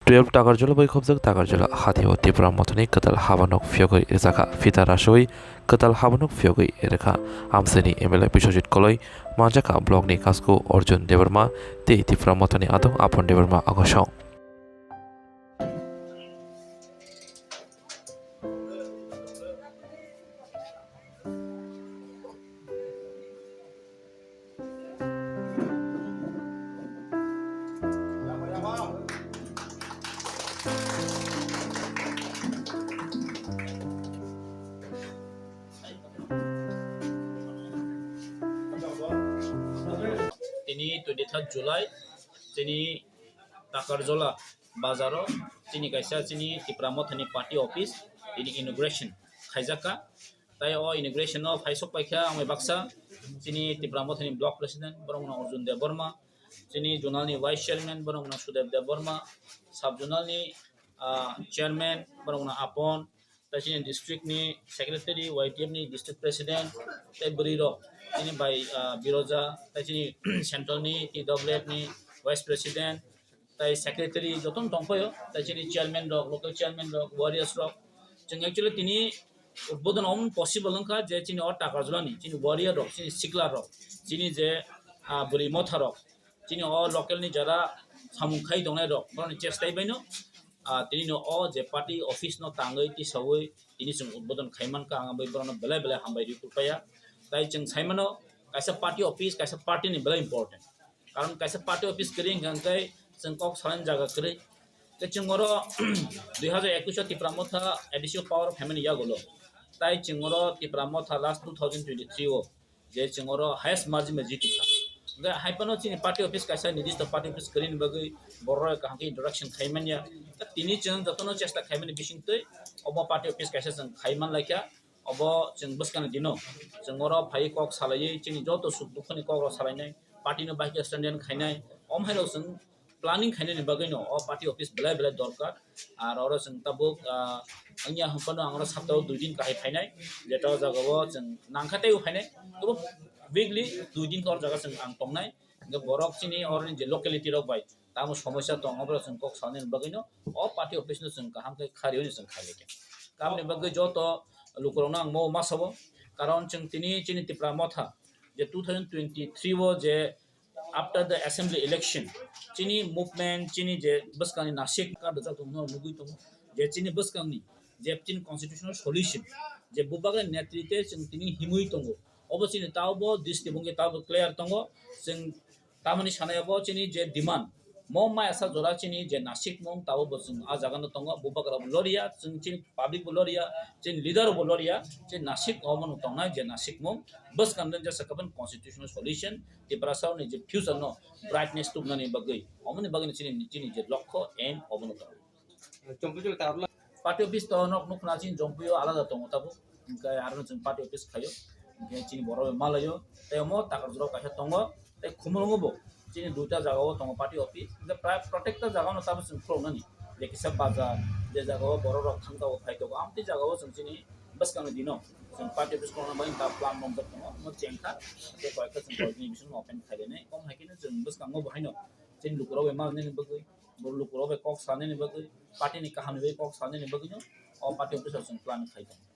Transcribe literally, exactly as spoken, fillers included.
Twelve Takarjala bai khobjak Takarjala hatio Tipra Mothani kwtal habanok phiyogwi rwjakha. Phita rasoi kwtal habanok phiyogwi rwkha. Amchaini M L A Biswajit Koloi, manjakha block ni Kasku Arjun Debbarma tei Tipra Mothani adong Apon Debbarma agosong. Tini twenty third July, tini Takarjala bazaro chini kaisa chini Tipra Mothani party office tini inauguration khaijakha. Tai o inauguration o phai sok paikha amai baksa chini Tipra Mothani block president borok no Arjun Debbarma, chini zonal ni vice chairman borok no Sudev Debbarma, sub zonal ni, ah, chairman borok no Apon, tai chini district ni secretary, Y T F ni district president, tai bwrwi rok chini bai, ah, Biroja, tai chini central ni T W F ni vice president, tai secretary jotono tongphaio, tai chini chairman rok, local chairman rok, warriors rok. Chwng actually tini udbodon omo possible wngkha je chini o Takarjala ni chini warrior rok, chini sikla rok, chini je, ah, bwrwi motha rok, chini o local ni jara samung khai tongnai rok, borokni chestai baino, ah, tini no o je party office no tangwi tisawi tini chwng udbodon khai mankha, ang bai borokno belai belai hambai rwi kupaya. Tai chwng sai mano kaisa party office, kaisa party ni belai important. Karon kaisa party office kwrwi hwnkha hwnkhe chwng kok salani jaga kwrwi. Tei chwng oro dui hazar ekush o Tipra Motha A D C o power o phaimani yagulo. Tai chwng oro Tipra Motha last two thousand twenty-three o je chwng oro highest margin bai jiti kha. Hwnkhe hai phano chini party office kaisa nirdisto party office kwrwini bagwi borok kaham khe introduction khai manya. Tini chwng jotono chesta khaimani bisingtwi omo party office kaisa chwng khai man laikha. Obo chwng bwskangni dino chwng oro phaiwi kok salaiwi chini joto suk dukhuni kok rok salainai, party no bahai khe stand khainai, om haino chwng planning khainani bagwi no o party office belai belai dorkar. Ar oro chwng tabuk, ah, wngya hwnphano ang oro saptao dui din kahai phainai, jeta o jaga o chwng nangkha teibo phainai, tebo weekly dui din khe o jaga chwng ang tongnai. Hwnkhe borok chini oroni je locality rok bai tamo somosya tong, oborok chwng kok salnani bagwino o party office no chwng kaham khe kharwi hwnwi chwng kharwi khe. Tamoni bagwi joto lukurokno ang mo ma sabo, karon chwng tini chini Tipra Motha je two thousand twenty-three o je after the assembly election chini movement, chini je bwskangni nasik ka dojak tongno nugwi tongo, je chini bwskangni je chini constitutional solution je bubagra netritwe chwng tini himwi tongo, obo chini tabo distibongni tabo clear tongo. Chwng tamoni sanai obo chini je demand, mo maya sa jora chini je nasikmung tabo bo chwng a jaga no tongo, bubagra bo loriya, chwng chini public bo loriya, chini leader bo loriya, chini nasik omo no tongnai je nasikmung bwskang den jesa kaban constitutional solution, Tiprasa ni je future no brightness tubnani bagwi, omoni bagwi chini, chini je lokho aim obo no tongo. Party office to nok nukna chini Jompuio alada tongo tabuk. Hwnkhe aro chwng party office khaio. Hwnkhe chini borok bai malaio. Tei omo Takarjala kaisa tongo. Tei Khumulwngo bo chini duita jaga o tongo party office. Hwnkhe prai protecta jaga no tabuk chwng khuloknani. Je kisa bazar, je jaga o borok rok thangta o phai tongo. Amtwi jaga o chwng chini bwskangni dino chwng party office khulokna bagwi ta plan romjak tongo. Omo chengkha. Tei koyekta chwng koyekni bising open khainai. Om hai kheno chwng bwskango bo haino chini lukurok bai manani bagwi, bo lukurok bai kok sanani bagwi, party ni kaham ni bagwi kok sanani bagwi no o party office o chwng plan khai tongo.